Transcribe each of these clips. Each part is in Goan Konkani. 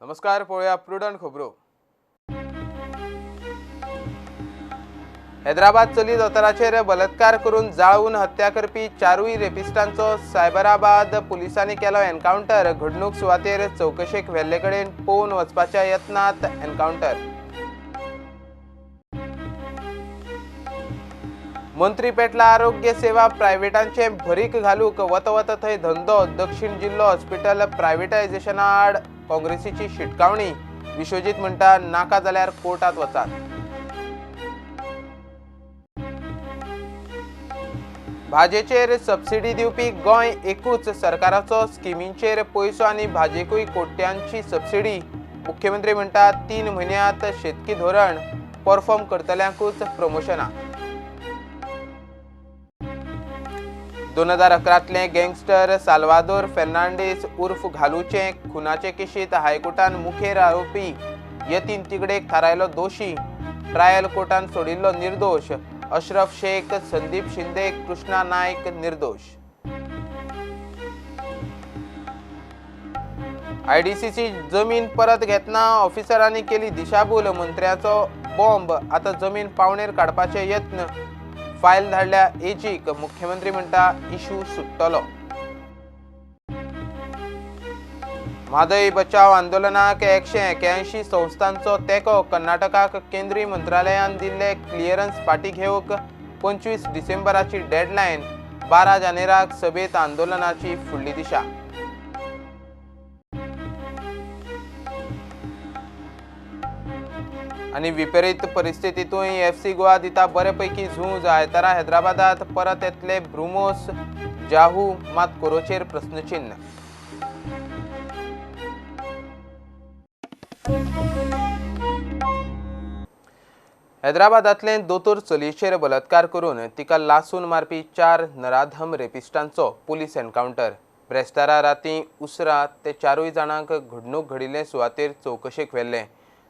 नमस्कार, पळोवया प्रुडंट खबरो. हैदराबाद चली दोतोराचेर बलात्कार करून जाळून हत्या करपी चारूय रेपिस्टांचो सायबराबाद पुलिसांनी केलो एन्कावंटर. घडणूक सुवातेर चवकशेक व्हेल्ले कडेन पळोवन वचपाच्या यत्नांत एन्कावंटर. मंत्री पेटला आरोग्य सेवा प्रायव्हेटांचे भरीक घालूक वत वत थंय धंदो. दक्षिण जिल्लो हॉस्पिटल प्रायव्हेटायझेशना आड काँग्रेसीची शिटकावणी. विश्वजीत म्हणटा नाका जाल्यार कोर्टात वचात. भाजयेचेर सबसिडी दिवपी गोंय एकूच. सरकाराचो स्किमींचेर पयसो आनी भाजयेकूय कोट्यांची सबसिडी. मुख्यमंत्री म्हणटा 3 म्हयन्यांत शेतकी धोरण परफॉर्म करतल्यांकूच प्रमोशनां. 2011तले गँगस्टर साल्वादोर फेर्नांडीस उर्फ घालूचे खुनाचे केशीत हायकोर्टान मुखेल आरोपी यतीन तिगडेक थारायलो दोशी. ट्रायल कोर्टान सोडिल्लो निर्दोश. अशरफ शेख, संदीप शिंदे, कृष्णा नायक निर्दोष. आयडीसीची जमीन परत घेतना ऑफिसरांनी केली दिशाभूल. मंत्र्याचो बॉम्ब, आता जमीन पावणेर काडपाचे यत्न. फायल धाडल्या एजीक. मुख्यमंत्री म्हणटा इशू सुट्टलो. म्हादय बचाव आंदोलनाक 181 संस्थांचो तेंको. कर्नाटकाक केंद्रीय मंत्रालयान दिल्ले क्लियरन्स फाटी घेवंक 25 डिसेंबराची डेडलायन. 12 जानेराक सभेत आंदोलनाची फुडली दिशा. आनी विपरीत परिस्थितीतूय एफसी गोवा दिता बरेपैकी झूज. आयतारा हैदराबादात परत येतले ब्रुमोस जाहू, मात कोरोचेर प्रस्नचिन्ह. हैदराबादांतले दोतोर चलयेचेर बलात्कार करून तिका लासून मारपी 4 नराधम रेपिस्टांचो पुलीस एन्कावंटर. ब्रेस्तारा राती उसरा ते 4 जाणांक घडणूक घडिल्ले सुवातेर चवकशेक व्हेल्ले.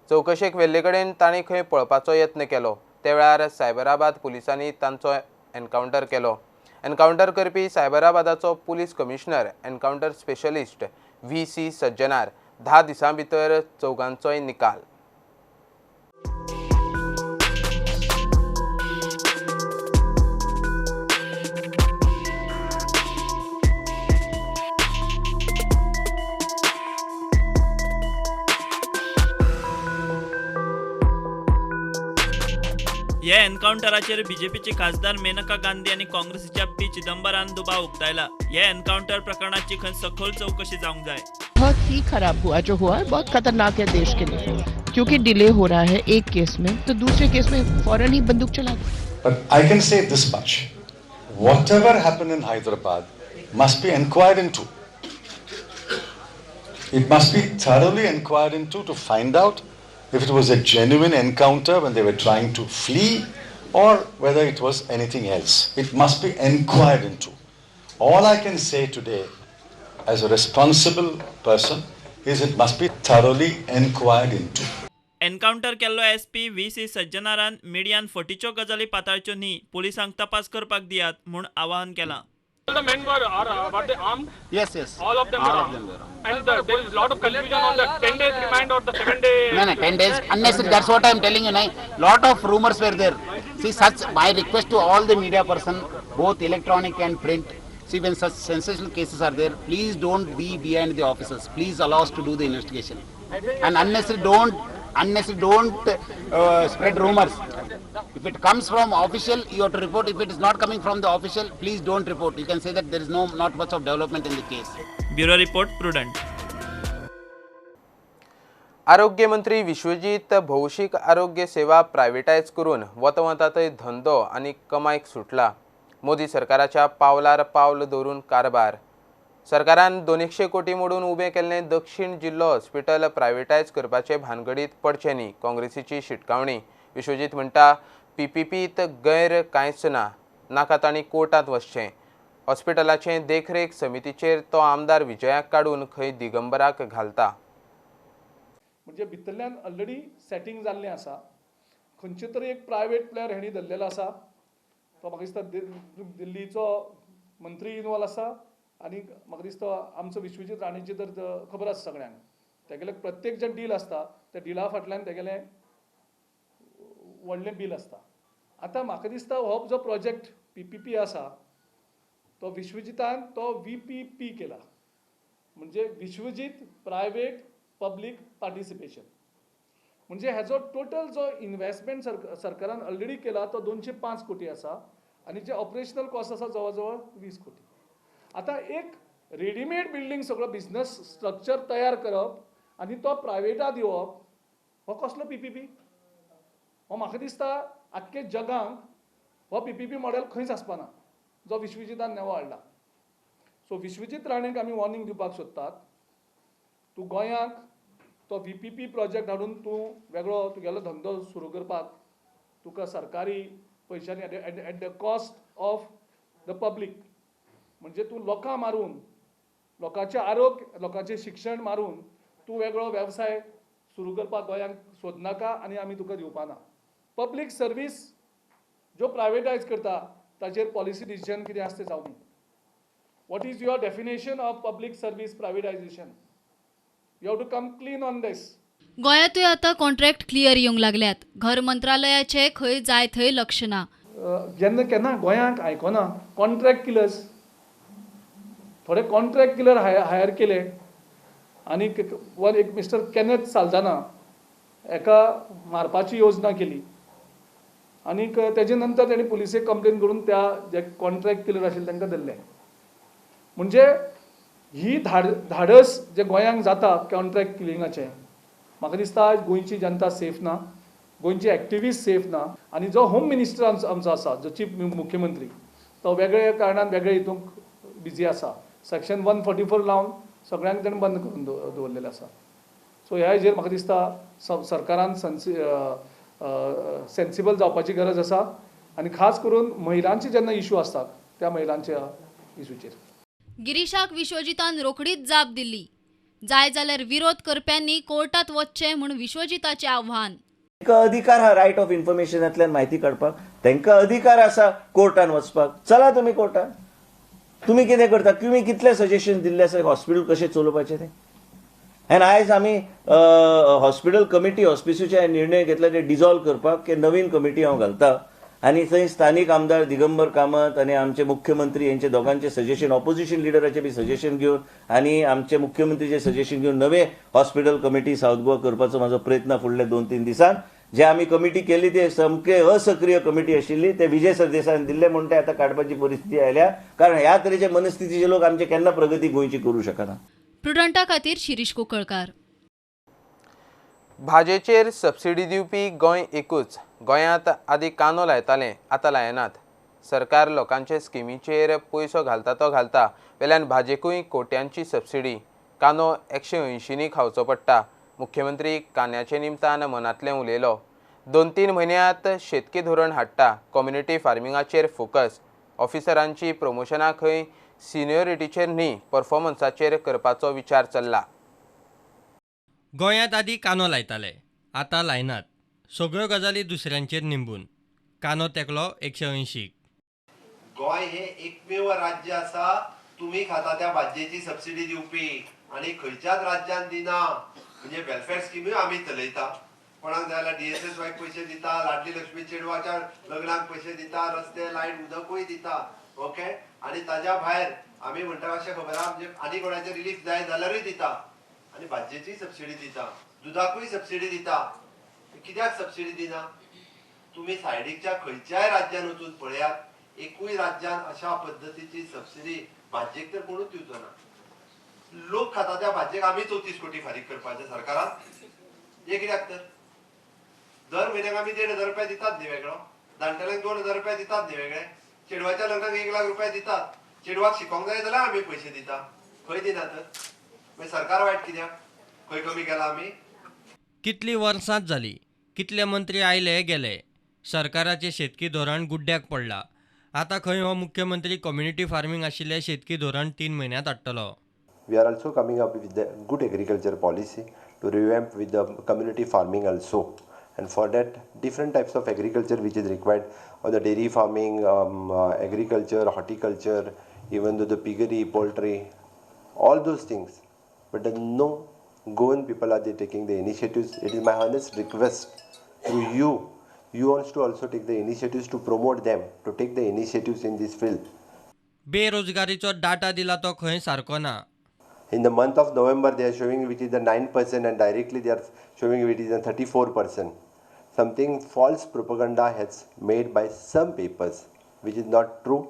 चवकशेक व्हेल्ले कडेन तांणी खंय पळपाचो यत्न केलो. त्या वेळार सायबराबाद पुलिसांनी तांचो एन्कावंटर केलो. एन्कावंटर करपी सायबराबादाचो police commissioner encounter specialist V C Sajjanar. 10 दिसां भितर चौगांचोय निकाल. ह्या एन्कावंटराचेर बीजेपीचे खासदार मेनका गांधी आनी काँग्रेसीच्या पी चिदंबरान दुबाव उक्तायला. ह्या एन्कावंटर प्रकरणाची खंय सखोल चौकशी जावंक जाय. बहुत ही खराब हुआ जो हुआ, बहुत खतरनाक है देश के लिए, क्योंकि डिले हो रहा है एक केस में तो दूसरे केस में फौरन ही बंदूक चला दी. But I can say this much, whatever happened in Hyderabad must be inquired into. It must be thoroughly inquired into to find out if it was a genuine encounter when they were trying to flee or whether it was anything else. It must be inquired into. All I can say today as a responsible person is it must be thoroughly inquired into. Encounter केल्लो एसपी व्ही सी सज्जनारान मिडियान फटीच्यो गजाली पाताळच्यो न्ही, पुलिसांक तपास करपाक दियात म्हूण आवाहन केलां. All the men were they armed? Yes, yes. All of them All were of armed. them were armed. And there is a lot of confusion on the 10 days remand or the 7 day. No, 10 days. Unnecessary. That's what I am telling you. Nahi. Lot of rumors were there. See, such my request to all the media person, both electronic and print. See, when such sensational cases are there, please don't be behind the officers. Please allow us to do the investigation. And unnecessary don't spread rumors. If it comes from official, you have to report. If it is not coming from the official, please don't report. You can say that there is no not much of development in the case. Bureau report, Prudent. आरोग्य मंत्री विश्वजीत भौशीक आरोग्य सेवा प्रायव्हेटायज करून वतवतातय धंदो आनी कमायक सुटला. मोदी सरकाराच्या पावलार पावल दवरून कारभार. सरकारान 200 कोटी मोडून उबें केल्लें दक्षिण जिल्लो हॉस्पिटल प्रायव्हेटायज करपाचे भानगडीत पडचें न्ही, काँग्रेसीची शिटकावणी. विश्वजीत म्हणटा पीपीपीत गैर कांयच ना, नाका तांणी कोर्टांत वचचें. हॉस्पिटलाचे देखरेख समितीचेर तो आमदार विजयाक काडून खंय दिगंबराक घालता. म्हणजे भितरल्यान ऑलरेडी सेटींग जाल्लें आसा. खंयचे तरी एक प्रायवेट प्लेयर हेणी धरलेलो आसा, तो म्हाका दिसता दिल्लीचो मंत्री इनवॉल्व आसा आनी म्हाका दिसता आमचो विश्वजीत राणेची तर खबर आसा सगळ्यांक. तेगेले प्रत्येक जे डील आसता त्या डिला फाटल्यान तेगेलें व्हडलें बील आसता. आतां म्हाका दिसता हो जो प्रोजेक्ट PPP आसा तो विश्वजितान तो VPP केला, म्हणजे विश्वजीत प्रायवेट पब्लीक पार्टिसिपेशन. म्हणजे हेजो टोटल जो इन्वेस्टमेंट सरकारान ऑलरेडी केला तो 205 कोटी आसा आनी जे ऑपरेशनल कॉस्ट आसा जवळ जवळ 20 कोटी. आतां एक रेडीमेड बिल्डींग सगळो बिजनस स्ट्रक्चर तयार करप आनी तो प्रायवेटा दिवप हो कसलो PPP? हो म्हाका दिसता आख्खे जगांक हो PPP model खंयच आसपाना जो विश्वजितान नवो हाडला. सो विश्वजीत राणेक आमी वॉर्निंग दिवपाक सोदतात, तूं गोंयांक तो VPP project हाडून तूं वेगळो तुगेलो धंदो सुरू करपाक तुका सरकारी पयशांनी at the cost of the public, म्हणजे तूं लोकां मारून, लोकांचें आरोग्य, लोकांचें शिक्षण मारून तूं वेगळो वेवसाय सुरू करपाक गोंयांक सोदनाका आनी आमी तुका दिवपाना. पब्लीक सर्वीस ज्यो प्रायवेटायज करता ताचेर पॉलिसी डिसिजन कितें आसा तें जावं. What is your definition of public service privatisation? You have to come clean on this. गोंयांतूय आतां कॉन्ट्रॅक्ट क्लियर येवंक लागल्यात. घर मंत्रालयाचें खंय जाय थंय लक्ष ना. जेन्ना केन्ना गोंयांक आयकना कॉन्ट्रॅक्ट किलर्स, थोडे कॉन्ट्रॅक्ट किलर हायर केले आनी एक मिस्टर केनेथ साल्दाना एका मारपाची योजना केली आनीक तेजे नंतर तेणी पुलिसेक कंप्लेन करून त्या जे कॉन्ट्रॅक्ट किलर आशिल्ले तांकां धरले. म्हणजे ही धाडस जे गोंयांक जाता कॉन्ट्रॅक्ट किलिंगाचें, म्हाका दिसता गोंयची जनता सेफ ना, गोंयची एक्टिविस्ट सेफ ना. आनी जो होम मिनिस्टर आमचो आसा, जो चीफ मुख्यमंत्री, तो वेगळे कारणान वेगळे हितूंक बिजी आसा. सेक्शन 144 लावन सगळ्यांक ताणें बंद करून दवरलेलें आसा. सो ह्या हेजेर म्हाका दिसता सरकारान सेन्सिबल जावपाची गरज आसा आनी खास करून महिलांचे जेन्ना इशू आसतात त्या महिलांच्या इशूचेर. गिरीशाक विश्वजितान रोखडीच जाप दिली. जाय जाल्यार विरोध करप्यांनी कोर्टात वचचें म्हूण विश्वजिताचें आव्हान. तांकां अधिकार आहा रायट ऑफ इन्फॉर्मेशनांतल्यान म्हायती काडपाक, तांकां अधिकार आसा कोर्टान वचपाक. चला तुमी कोर्टान, तुमी कितें करता, तुमी कितले सजेशन दिल्ले आसा हॉस्पिटल कशें चलोवपाचें तें. आनी आयज आमी हॉस्पिटल कमिटी हॉस्पिसूचे निर्णय घेतला ते डिजॉल्व करपाक, की नवीन कमिटी हांव घालता आनी थंय स्थानीक आमदार दिगंबर कामत आनी आमचे मुख्यमंत्री हेंचे दोगांचे सजेशन, ऑपोजिशन लिडराचे बी सजेशन घेवन आनी आमचे मुख्यमंत्रीचे सजेशन घेवन नवे हॉस्पिटल कमिटी सावथ गोवा करपाचो म्हाजो प्रयत्न फुडले 2-3 दिसान. जे आमी कमिटी केली ते सामके असक्रिय कमिटी आशिल्ली, ते विजय सरदेसायान दिल्ले म्हूण ते आतां काडपाची परिस्थिती आयल्या, कारण ह्या तरेचे मनस्थितीचे लोक आमचे केन्ना प्रगती गोंयची करूं शकना. प्रुडंटा खातीर शिरीष कुंकळकार. भाजयेचेर सबसिडी दिवपी गोंय एकूच. गोंयांत आदी कांदो लायताले, आतां लायनात. सरकार लोकांचे स्किमीचेर पयसो घालता तो घालता, वेल्यान भाजयेकूय कोट्यांची सबसिडी. कांदो 180 खावचो पडटा. मुख्यमंत्री कांद्याचे निमतान मनांतलें उलयलो. 2-3 म्हयन्यांत शेतकी धोरण हाडटा, कम्युनिटी फार्मिंगाचेर फोकस, ऑफिसरांची प्रमोशनां खंय सिनियोरिटीचेर न्ही परफॉर्मन्साचेर करपाचो विचार चल्ला. गोंयांत आदी कांदो लायताले, आतां लायनात. सगळ्यो गजाली दुसऱ्यांचेर निंबून. कांदो तेकलो 180. गोंय हे एकमेव राज्य आसा तुमी खाता त्या भाजयेची सबसिडी दिवपी आनी खंयच्याच राज्यान दिना. म्हणजे वेलफेअर स्किमूय आमी चलयता, कोणाक जाय जाल्यार DSSY पयशे दिता, लाडली लक्ष्मी चेडवाच्या लग्नाक पयशे दिता, रस्ते लायट उदकूय दिता. ओके, आनी ताज्या भायर आमी म्हणटा अशें खबर आहा, म्हणजे आनी कोणाचें रिलीफ जाय जाल्यारूय दिता आनी भाजयेची सबसिडी दिता, दुदाकूय सबसिडी दिता. कित्याक सबसिडी दिना? तुमी सायडीकच्या खंयच्याय राज्यान वचून पळयात, एकूय राज्यान अशा पद्दतीची सबसिडी भाजयेक तर कोणूच दिवचो ना. लोक खाता त्या भाजयेक आमी 34 कोटी फारीक करपाचे सरकारान, हे कित्याक तर? दर म्हयन्याक आमी 1,500 रुपया दितात न्ही वेगळो, जाणटेल्यांक 2,000 रुपया दितात न्ही वेगळे, चेडवाच्या लग्नाक 1 लाख रुपया दितात, चेडवाक शिकोंक जाय जाल्यार आमी पयशे दिता, खंय दिना तर? मागीर सरकार वायट कित्याक? खंय कमी केला आमी? कितली वर्सांच जाली, कितले मंत्री आयले गेले, सरकाराचें शेतकी धोरण गुड्ड्याक पडलां. आतां खंय हो मुख्यमंत्री कम्युनिटी फार्मींग आशिल्लें शेतकी धोरण 3 म्हयन्यांत हाडटलो. We are also coming up with the good agriculture policy to revamp with the community farming also, and for that different types of agriculture which is required on the dairy farming, agriculture, horticulture, even though the piggery, poultry, all those things. But then no Goan people are they taking the initiatives. It is my honest request to you, you wants to also take the initiatives to promote them to take the initiatives in this field. बेरोजगारीचो data दिला तो खंय सारको ना. In the month of November they are showing which is the 9% and directly they are showing which is the 34%. Something false propaganda has made by some papers which is not true.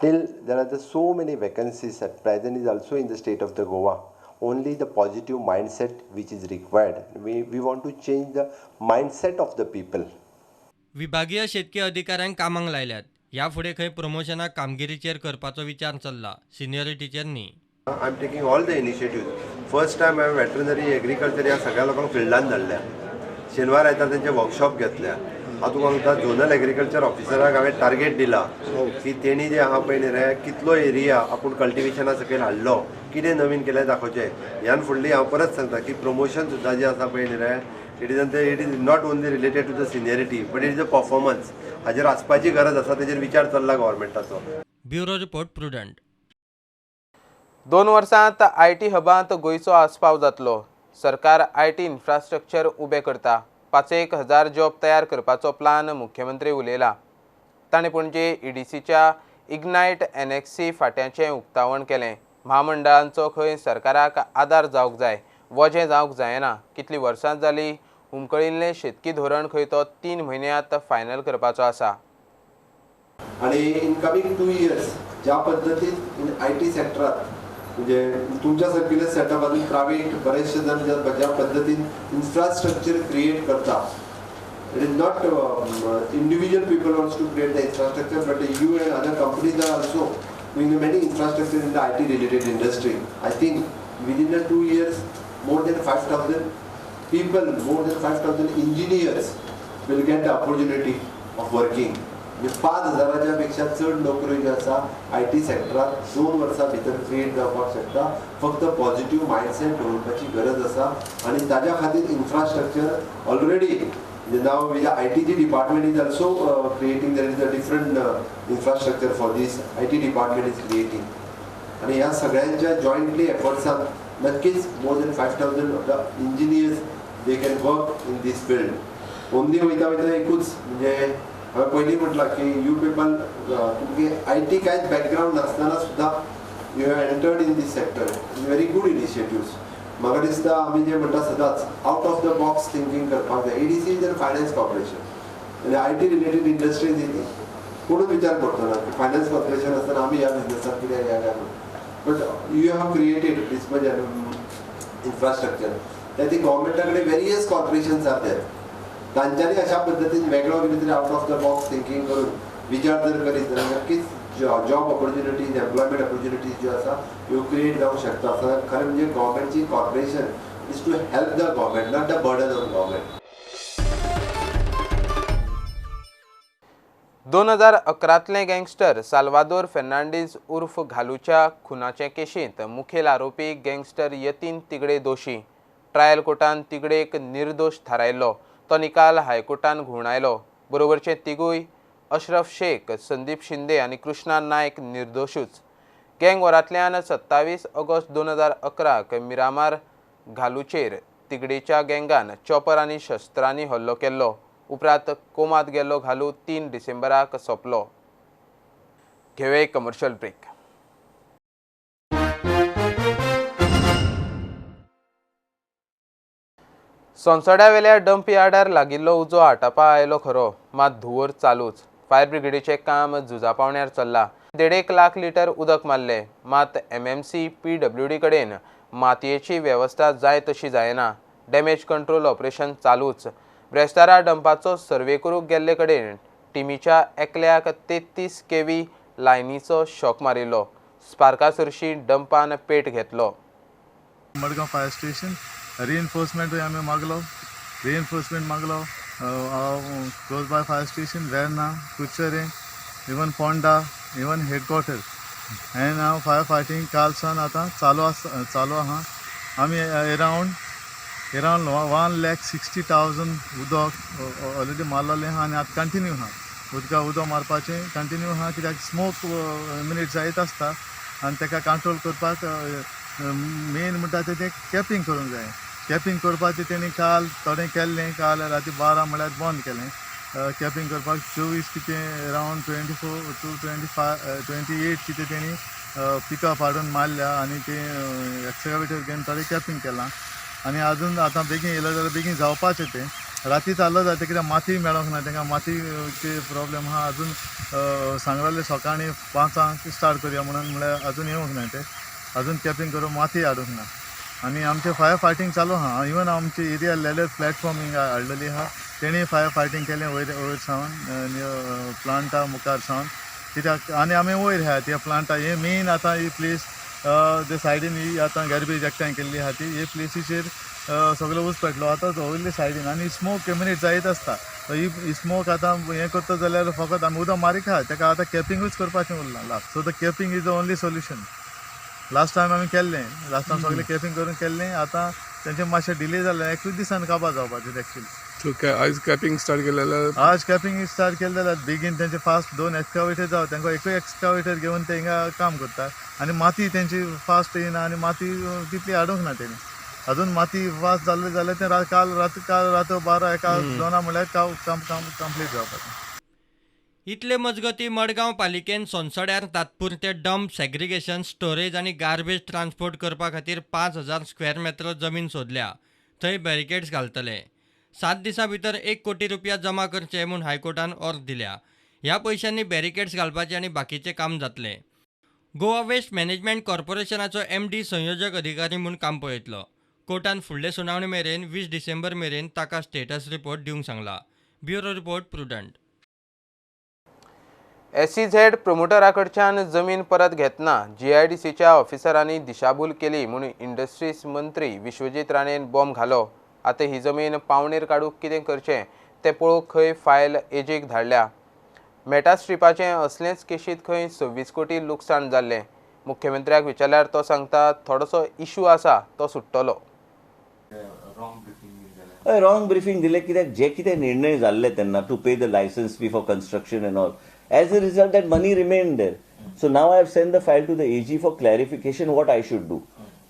Till there are the so many vacancies at present is also in the state of the Goa. Only the positive mindset which is required. We want to change the mindset of the people. विभागीय शेतकी अधिकाऱ्यांक कामांक लायल्यात. ह्या फुडें खंय प्रमोशनाक कामगिरीचेर करपाचो विचार चल्ला, सिनियरिटीचेर न्ही. I am taking all the initiative. First time हांवें वेटरनरी एग्रीकल्चर ह्या सगळ्या लोकांक फिल्डान धाडल्या. शेनवार आयतार तेंचे वर्कशॉप घेतल्या. हांव तुका सांगता, झोनल एग्रीकल्चर ऑफिसराक हांवें टार्गेट दिला की तेणी जे आहा पळय न्ही रे कितलो एरिया आपूण कल्टिवेशना सकयल हाडलो, कितें नवीन केलें दाखोवचें. ह्यान फुडली हांव परत सांगता की प्रमोशन सुद्दां जें आसा पळय न्ही रे it is not only related to the seniority but it is a performance. हाजेर आसपाची गरज आसा, तेजेर विचार चल्ला गव्हर्मेंटाचो. Bureau report, Prudent. 2 वर्सांत IT हबांत गोंयचो आस्पाव जातलो. सरकार IT infrastructure उबें करता. 5,000 जॉब तयार करपाचो प्लान मुख्यमंत्री उलयला. ताणें पणजे ईडीसीच्या इग्नायट एनएक्सी फांट्याचें उक्तावण केलें. म्हामंडळांचो खंय सरकाराक आदार जावंक जाय, वजें जावंक जायना. कितलीं वर्सां जालीं हुमकळिल्लें शेतकी धोरण खंय तो 3 म्हयन्यांत फायनल करपाचो आसा. आनी इन कमींग 2 इयर्स ज्या पद्दतीन इन IT सेक्टरात म्हणजे तुमच्या सारकिल्ले सेटअप आनी प्रायवेट बरेचशे जाण ज्या पद्दतीन इन्फ्रास्ट्रक्चर क्रिएट करता, it is not individual people wants to create the infrastructure but you and other companies are also doing many infrastructure in the IT related industry. I think within the 2 years more than 5,000 people, more than 5,000 engineers will get the opportunity of working. 5,000 पेक्षा चड नोकऱ्यो ज्यो आसा I T सेक्टरात 2 वर्सां भितर क्रिएट जावपाक शकता. फक्त पॉझिटिव्ह मायंडसेट दवरपाची गरज आसा आनी ताज्या खातीर infrastructure already now I T department is also creating, there is a different infrastructure for this I T department is creating. आनी ह्या सगळ्यांच्या जॉयंटली एफर्ट्सान नक्कीच more than 5,000 of the engineers they can work in this field. Only वयता वयता एकूच म्हणजे हांवें पयलीं म्हटलां की you people तुमगे I T कांयच बॅकग्रावंड नासतना सुद्दां you have entered in this sector. Very good initiatives. म्हाका दिसता आमी जें म्हणटा सदांच out of the box thinking करपाक जाय. EDC is a finance corporation आनी I T related industries ही कोणूच विचार करचो ना की फायनान्स कॉर्पोरेशन आसतना आमी ह्या बिजनसाक कितें ह्या काय म्हणून. But you have created this much infrastructure. त्या ती गव्हर्मेंटा कडेन वेरियस कॉर्पोरेशन्स are there, तांच्यांनी अशा पद्दतीन वेगळो कितें तरी out of the box thinking करून विचार जर करीत जाल्यार नक्कीच जॉब ऑपॉर्च्युनिटीज, एम्प्लॉयमेंट ऑपॉर्च्युनिटीज ज्यो आसा ह्यो क्रिएट जावंक शकता. खरें म्हणजे गव्हर्मेंटची corporation is to help the government, not the burden on government. 2011तलें gangster Salvador Fernandes उर्फ घालूच्या खुनाचे केशींत मुखेल आरोपी गँगस्टर यतीन तिगडे दोशी. ट्रायल कोर्टान तिगडेक निर्दोश थारायल्लो. तो निकाल हायकोर्टान घुंवडायलो. बरोबरचे तिगूय अशरफ शेख, संदीप शिंदे आनी कृष्णा नायक निर्दोशूच. गँग वरांतल्यान 27 ऑगस्ट 2011 मिरामार घालूचेर तिगडेच्या गँगान चॉपर आनी शस्त्रांनी हल्लो केल्लो. उपरांत कोमात गेल्लो घालू 3 डिसेंबराक सोंपलो. घेवया एक कमर्शियल ब्रेक. सोनसड्यावेल्या डंप यार्डार लागिल्लो उजो आटापा आयलो खरो, मात धुंवर चालूच. फायर ब्रिगेडीचें काम झुजा पावण्यार चल्लां. 1.5 लाख लिटर उदक मारलें, मात एमएमसी पीडब्ल्यूडी कडेन मातयेची वेवस्था जाय तशी जायना. डॅमेज कंट्रोल ऑपरेशन चालूच. ब्रेस्तारा डंपाचो सर्वे करूंक गेल्ले कडेन टिमीच्या एकल्याक 33 केवी लायनीचो शॉक मारिल्लो. स्पार्का सरशी डंपान पेट घेतलो. मडगांव फायर स्टेशन रिएन्फोर्समेंटूय आमी मागलो, reinforcement मागलो. Close by fire station Verna, Curchorem, even Ponda, even headquarter. And हांव फायर फायटींग काल सावन आतां चालू आसा, चालू आहा. आमी एरावंड 1,60,000 उदक ऑलरेडी मारलेलें आहा आनी आतां कंटिन्यू आहा. उदक मारपाचें कंटिन्यू आहा, कित्याक स्मोक मिनीट जायत आसता आनी ताका कंट्रोल करपाक मेन म्हणटा तें कॅपिंग करूंक जाय. कॅपिंग करपाचें तेणी काल थोडें केल्लें, काल राती 12 म्हळ्यार बंद केलें कॅपिंग करपाक. 24 कितें अरावंड 24 to 25 28 कितें तेणी पिकअप हाडून मारल्या आनी तें एक्सकावेटर घेवन थोडें कॅपिंग केलां. आनी अजून आतां बेगीन येयलो जाल्यार बेगीन जावपाचें तें. राती चालू जाता कित्याक माती मेळोंक ना तांकां, मातीचे प्रॉब्लेम आहा. अजून सांगलेलें सकाळीं 5 स्टार्ट करया म्हणून, म्हळ्यार अजून येवंक ना ते, अजून कॅपिंग करून माती हाडूंक ना. आनी आमचें फायर फायटींग चालू आहा. इवन आमची एरिया लॅडर प्लॅटफॉर्म हिंगा हाडलेली आहा, तेणी फायर फायटींग केलें वयर वयर सावन प्लांटा मुखार सावन कित्याक. आनी आमी वयर आहा त्या प्लांटा हे मेन आतां ही प्लेस ते सायडीन ही आतां गार्बेज एकठांय केल्ली आहा ती हे प्लेसीचेर सगळो ऊस पेटलो आतां वयले सायडीन. आनी स्मोक एमिनेट जायत आसता. ही स्मोक आतां हें करता जाल्यार फकत आमी उदक मारीक आहा ताका आतां कॅपिंगूच करपाचें उरलां last. So the capping is the only solution. Last time आमी केल्लें, लास्ट टायम सगळें कॅपिंग करून केल्लें. आतां तेंचें मातशें डिले जालें, 21 दिसान काबार जावपाचें एक्चुअली. आयज कॅपिंग स्टार्ट केलें जाल्यार, आज कॅपिंग स्टार्ट केलें जाल्यार बेगीन तेंचे फास्ट 2 एक्सकावेटर जावं, तांकां एकूय एक्सकावेटर घेवन ते हिंगा काम करता. आनी माती तेंची फास्ट येयना आनी माती तितली हाडूंक ना तेणी अजून. माती फास्ट जाल्ली जाल्यार तें काल रात 12 1 2 म्हळ्यार काम कंप्लीट जावपाचें. इतले मजगती मडगांव पालिकेन सोनसड्यार तात्पुरते डंप सेग्रिगेशन स्टोरेज आनी गार्बेज ट्रान्सपोर्ट करपा खातीर 5000 स्क्वेअर मेत्र जमीन सोदल्या. थंय बॅरिकेड्स घालतले. 7 दिसां भितर 1 कोटी रुपया जमा करचे म्हूण हायकोर्टान ऑर्द दिल्या. ह्या पयशांनी बॅरिकेड्स घालपाचें आनी बाकीचें काम जातलें. गोवा वेस्ट मॅनेजमेंट कॉर्पोरेशनाचो MD संयोजक अधिकारी म्हूण काम पळयतलो. कोर्टान फुडले सुनावणी मेरेन 20 डिसेंबर मेरेन ताका स्टेटस रिपोर्ट दिवंक सांगला. Bureau report, Prudent. SEZ प्रमोटराकडच्यान जमीन परत घेतना GIDCच्या ऑफिसरांनी दिशाभूल केली म्हूण इंडस्ट्रीज मंत्री विश्वजीत राणेन बॉम्ब घालो. आतां ही जमीन पावणेर काडूंक कितें करचें तें पळोवंक खंय फायल एजीक धाडल्या. मेटास्ट्रिपाचें असलेंच केशींत खंय 26 कोटी लुकसाण जाल्लें. मुख्यमंत्र्याक विचारल्यार तो सांगता थोडोसो इशू आसा तो सुट्टलो. रॉंग ब्रिफींग दिलें कित्याक जे कितें निर्णय जाल्ले तेन्ना to pay the licence fee for construction and all. As a result, that money remained there. So now I have sent the file to the AG for clarification what I should do.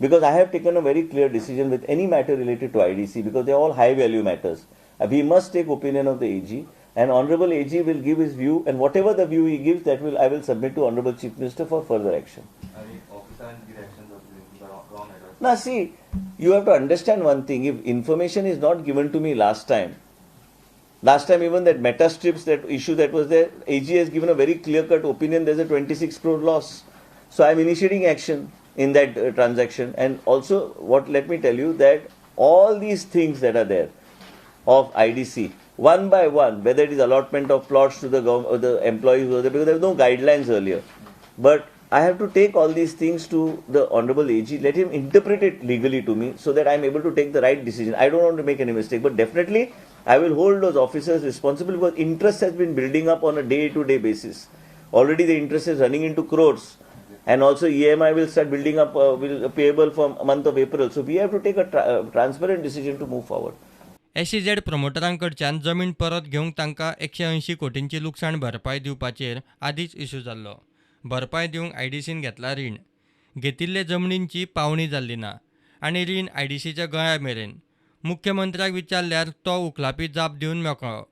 Because I have taken a very clear decision with any matter related to IDC, because they are all high value matters. We must take opinion of the AG, and Honorable AG will give his view, and whatever the view he gives, that will I will submit to Honorable Chief Minister for further action. Now see, you have to understand one thing. If information is not given to me last time even that metastrips, that issue that was there, AG has given a very clear-cut opinion, there's a 26 crore loss. So I'm initiating action in that transaction. And also, what let me tell you that all these things that are there of IDC, one by one, whether it is allotment of plots to the government or the employees, because there were no guidelines earlier. But I have to take all these things to the Honorable AG, let him interpret it legally to me so that I am able to take the right decision. I don't want to make any mistake, but definitely I will hold those officers responsible because interest has been building up on a day-to-day basis. Already the interest is running into crores, and also EMI will start building up, will payable from month of April. So we have to take a transparent decision to move forward. SEZ प्रमोटरांकडच्यान जमीन परत घेवंक तांकां 180 कोटींची लुकसाण भरपाय दिवपाचेर आदींच इशू जाल्लो. भरपाय दिवंक आयडीसीन घेतला रीण. घेतिल्ले जमनींची पावणी जाल्ली ना आनी रीण आयडीसीच्या गळ्या मेरेन. मुख्यमंत्र्याक विचारल्यार तो उखलापी जाप दिवन मेकळो.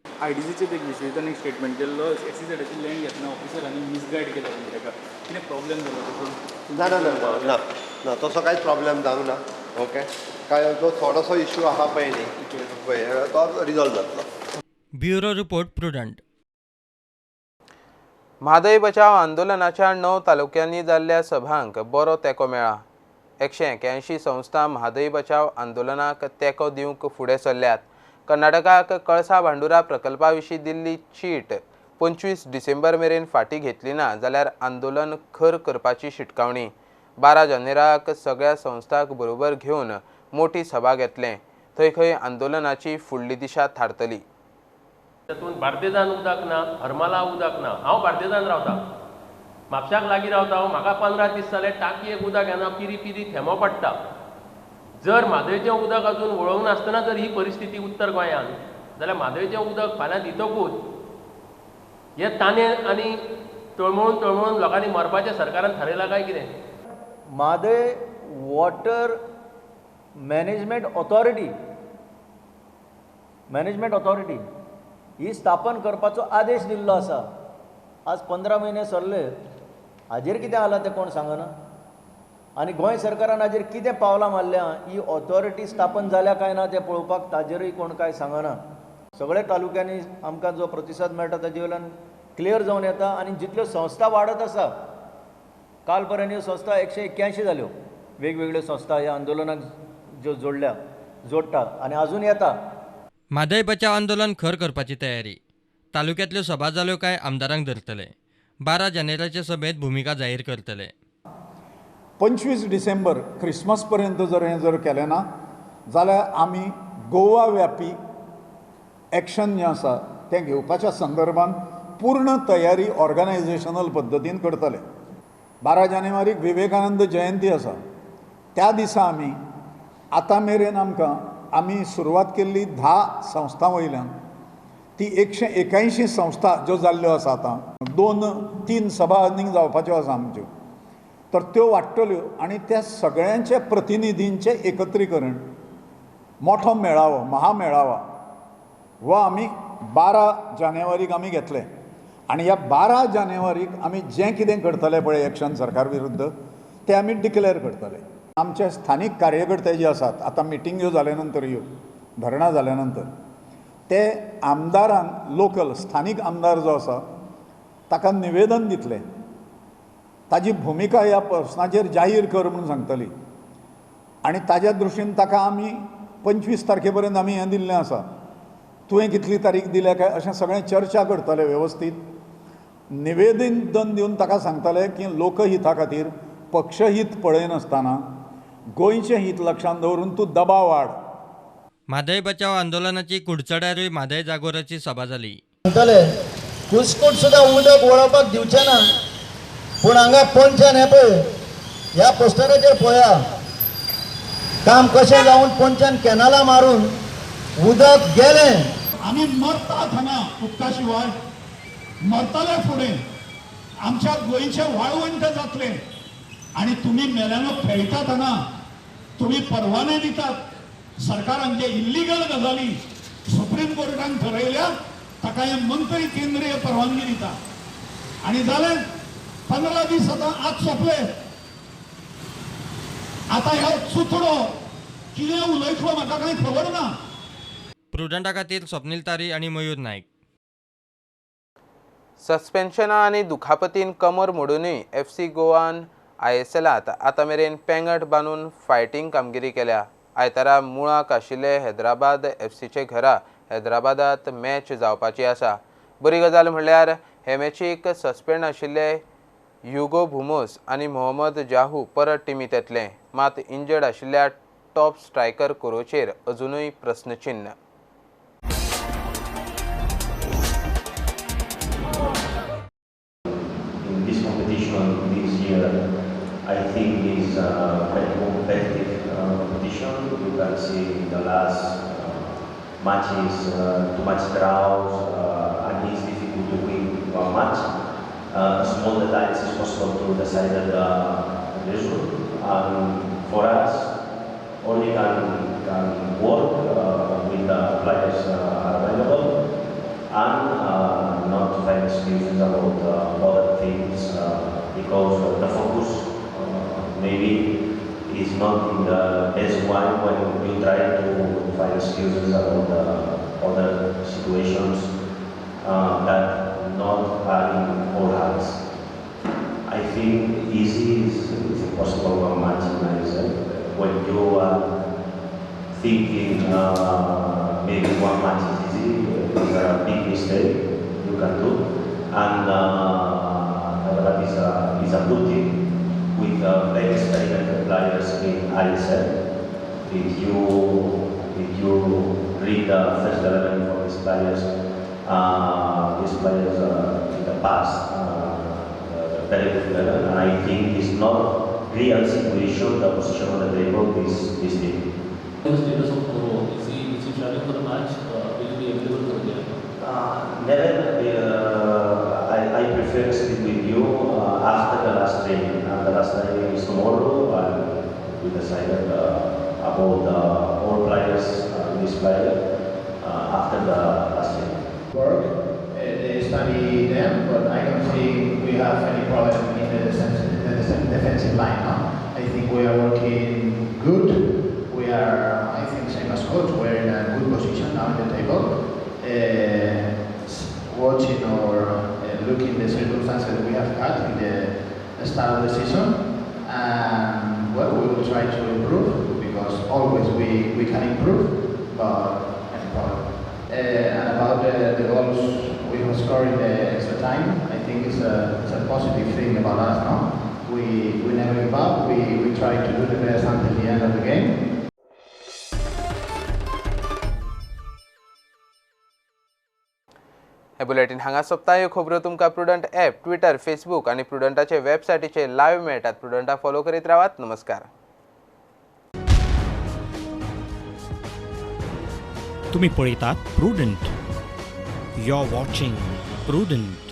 आयडीसीचेर एक विश्वजितान एक स्टेटमेंट केल्लो, एसईझेडाची लँड घेतना ऑफिसरांनी मिसगायड केला ताका, कितें प्रॉब्लेम जालो तसो? ना ना ना ना ना, तसो कांयच प्रॉब्लेम जावंक ना. ओके, काय जो थोडोसो इश्यू आहा पळय न्ही, पळय तो रिजॉल्व जातलो. Bureau report, Prudent. Mhadei बचाव आंदोलनाच्या 9 तालुक्यांनी जाल्ल्या सभांक बरो तेंको मेळ्ळा. 181 संस्था म्हादय बचाव आंदोलनाक तेंको दिवंक फुडें सरल्यात. कर्नाटकाक कळसा भांडुरा प्रकल्पा विशीं दिल्ली चीट 25 डिसेंबर मेरेन फाटीं घेतली ना जाल्यार आंदोलन खर करपाची शिटकावणी. 12 जानेराक सगळ्या संस्थांक बरोबर घेवन मोठी सभा घेतले. थंय खंय आंदोलनाची फुडली दिशा थारतली. तातूंत बार्देजान उदक ना, हरमाला उदक ना. हांव बार्देजान रावता, म्हापशाक लागीं रावता. म्हाका 15 दीस जाले टाकयेक उदक येना, पिरी पिरी थेंबो पडटा. जर म्हादयचें उदक अजून वळोवंक नासतना जर ही परिस्थिती उत्तर गोंयांत जाल्यार म्हादयचें उदक फाल्यां दितकूच हे ताने आनी तळमळून तळमळून लोकांनी मरपाचें सरकारान थारयलां काय कितें? Mhadei Water management authority, management authority ही स्थापन करपाचो आदेश दिल्लो आसा. आज 15 म्हयने सरले, हाजेर कितें जालां तें कोण सांगना. आनी गोंय सरकारान हाजेर कितें पावलां मारल्या, ही ऑथॉरिटी स्थापन जाल्या काय ना तें पळोवपाक ताजेरूय कोण कांय सांगना. सगळे तालुक्यांनी आमकां जो प्रतिसाद मेळटा ताजे वयल्यान क्लियर जावन येता. आनी जितल्यो संस्था वाडत आसा, काल पर्यंत ह्यो संस्था 181 जाल्यो, वेगवेगळ्यो संस्था ह्या आंदोलनाक ज्यो जोडल्या जोडटा आनी आजून येता. म्हादय बचाव आंदोलन खर करपाची तयारी. तालुक्यांतल्यो सभा जाल्यो काय आमदारांक धरतले. 12 जानेवारीचे सभेंत भुमिका जाहीर करतले. 25 डिसेंबर क्रिसमस पर्यंत जर हें जर केलें ना जाल्यार आमी गोवा व्यापी एक्शन जें आसा तें घेवपाच्या संदर्भात पूर्ण तयारी ऑर्गनायझेशनल पद्दतीन करतले. 12 जानेवारीक विवेकानंद जयंती आसा, त्या दिसा आमी आतां मेरेन आमकां आमी सुरवात केल्ली 10 संस्थां वयल्यान ती 181 संस्था ज्यो जाल्ल्यो आसा, आतां 2-3 सभा आनीक जावपाच्यो आसा आमच्यो, तर त्यो वाडटल्यो आनी त्या सगळ्यांच्या प्रतिनिधींचें एकत्रीकरण मोठो मेळावो, महामेळावा हो आमी 12 जानेवारीक आमी घेतले. आनी ह्या 12 जानेवारीक आमी जें कितें करतले पळय एक्शन सरकार विरुद्ध तें आमी डिक्लेअर करतले. आमचे स्थानीक कार्यकर्ते जे आसात, आतां मिटिंग्यो जाल्या नंतर, ह्यो धरणां जाल्या नंतर ते आमदारांक, लोकल स्थानीक आमदार जो आसा ताका निवेदन दितले, ताजी भुमिका ह्या प्रस्नाचेर जाहीर कर म्हणून सांगतली. आनी ताज्या दृश्टीन ताका आमी 25 तारखे पर्यंत आमी हें दिल्लें आसा, तुवें कितली तारीख दिल्या काय अशें सगळें चर्चा करतले वेवस्थीत. निवेदन दिवन ताका सांगतले की लोकहिता खातीर पक्षहीत पळयनासतना गोंयचें हित लक्षांत दवरून तूं दबाव हाड. म्हादय बचाव आंदोलनाची कुडचड्यारूय म्हादय जागोराची सभा जाली. सांगतले कुसकूट सुद्दां उदक वळोवपाक दिवचें ना, पूण हांगा पंचान हें पळय ह्या पोस्टराचेर पळया काम कशें जावन पंचान कॅनलां मारून उदक गेलें. आमी मरतात हांगा उदका शिवाय, मरतले फुडें आमच्या गोंयचें वाळवंट जातलें आनी तुमी मेल्यानो खेळटात हांगा, तुमी परवाने दितात सरकारान जे इल्लिगल गजाली सुप्रीम कोर्टान ठरयल्या ताका हे मंत्री केंद्रीय परवानगी दिता. आनी जालें 15 दीस आतां आज सोंपले. आतां ह्या चुतडो कितें उलयतलो म्हाका कांय खबर ना. प्रुडंटा खातीर स्वप्नील तारी आनी मयूर नायक. सस्पेन्शना आनी दुखापतीन कमर मोडूनय FC Goan ISLांत आतां मेरेन पेंगट बांदून फायटींग कामगिरी केल्या. आयतारा मुळाक आशिल्ले हैदराबाद FCचे घरा हैदराबादात मॅच जावपाची आसा. बरी गजाल म्हणल्यार हे मॅचीक सस्पेंड आशिल्ले युगो भुमोस आनी मोहम्मद जाहू परत टिमींत येतले. मात इंजर्ड आशिल्ल्या टॉप स्ट्रायकर कोरोचेर अजुनूय प्रस्नचिन्न. In this competition this year, I think is a very competitive competition. You can see in the last matches too much draws, and it's difficult to win one match. Small details is possible to decide the result. And for us, only can work with the players are available and not to find excuses about other things, because the focus maybe is not in the best one when you try to find excuses about other situations that not are in our hands. I think easy is impossible one match in ISL. When you are thinking maybe one match is easy, it's a big mistake you can do. And Hyderabad is a good team with very experimental players in ISL. If you read the first 11 for these players in the past, very good level, and I think it's not real situation, the position on the table, this team. The status of Koro, is he traveling for the match? Will he be available for the game? Never. I prefer to speak with you after the last training, and the last training is tomorrow, and We decided about all players, this player, after the last year. Work, they study them, but I don't think we have any problem in the defensive line. No? I think we are working good. We are, I think, same as coach, we're in a good position now in the table. Watching or looking the circumstances we have had in the start of the season, and well, we will try to improve because always we can improve, but any problem. And about the goals we have scored in the extra time, I think it's a positive thing about us, no? We never give up, we try to do the best until the end of the game. हे बुलेटीन हांगा सोंपता. ह्यो खबरो तुमकां प्रुडंट ॲप, ट्विटर, फेसबूक आनी प्रुडंटाचे वेबसायटीचेर लायव्ह मेळटात. प्रुडंटा फॉलो करीत रावात. नमस्कार. तुम्ही पळयतात Prudent. You are watching Prudent.